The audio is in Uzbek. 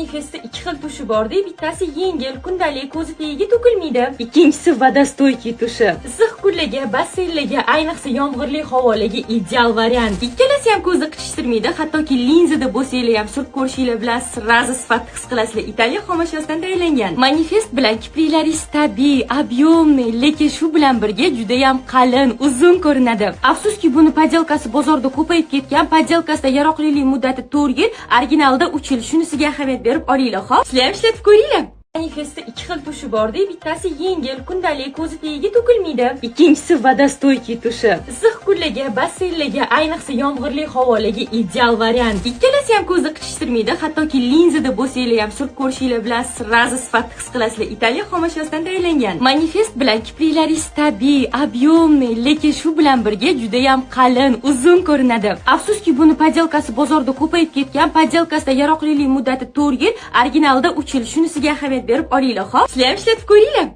Manifestda ikki xil тушь i borda, bittasi yengil, kundalik, ko'zi tagiga to'kilmaydi. Ikkinchisi водостойкий тушь i. Issiq kunlarga, basseynlarga, ayniqsa yomg'irli havolarga ideal variant. Ikkalasi ham ko'zni qichishtirmaydi, hattoki linzada bo'lsanglar ham surib ko'rishinglar bilan сразу sifatni his qilasizlar. Italiya xomashyosidan tayyorlangan. Manifest bilan kipriklaringiz tabiiy, объемный, lekin shu bilan birga juda ham qalin, uzun ko'rinadi. Afsuski, buni подделка si bozorda ko'payib ketgan. Подделка sida yaroqlilik muddati 4 yil, originalida 3 yil. Shunisiga ahamiyat berib olinglar, xo'p? Sizlar ham ishlatib ko'ringlar. Manifestda ikki xil тушь i borda, bittasi yengil, kundalik, ko'zi tagiga to'kilmaydi. Ikkinchisi водостойкий тушь i. Issiq kunlarga, basseynlarga, ayniqsa yomg'irli havolarga ideal variant. Ikkalasi ham ko'zni qichishtirmaydi, hattoki linzada bo'lsanglar ham surib ko'rishinglar bilan сразу sifatni his qilasizlar. Italiya xomashyosidan tayyorlangan. Manifest bilan kipriklaringiz tabiiy, объемный, lekin shu bilan birga juda ham qalin, uzun ko'rinadi. Afsuski, buni подделка si bozorda ko'payib ketgan. Подделка sida yaroqlilik muddati 4 yil, originalida 3 yil. Shunisiga ahamiyat berib olinglar, xo'p? Sizlar ham ishlatib ko'ringlar.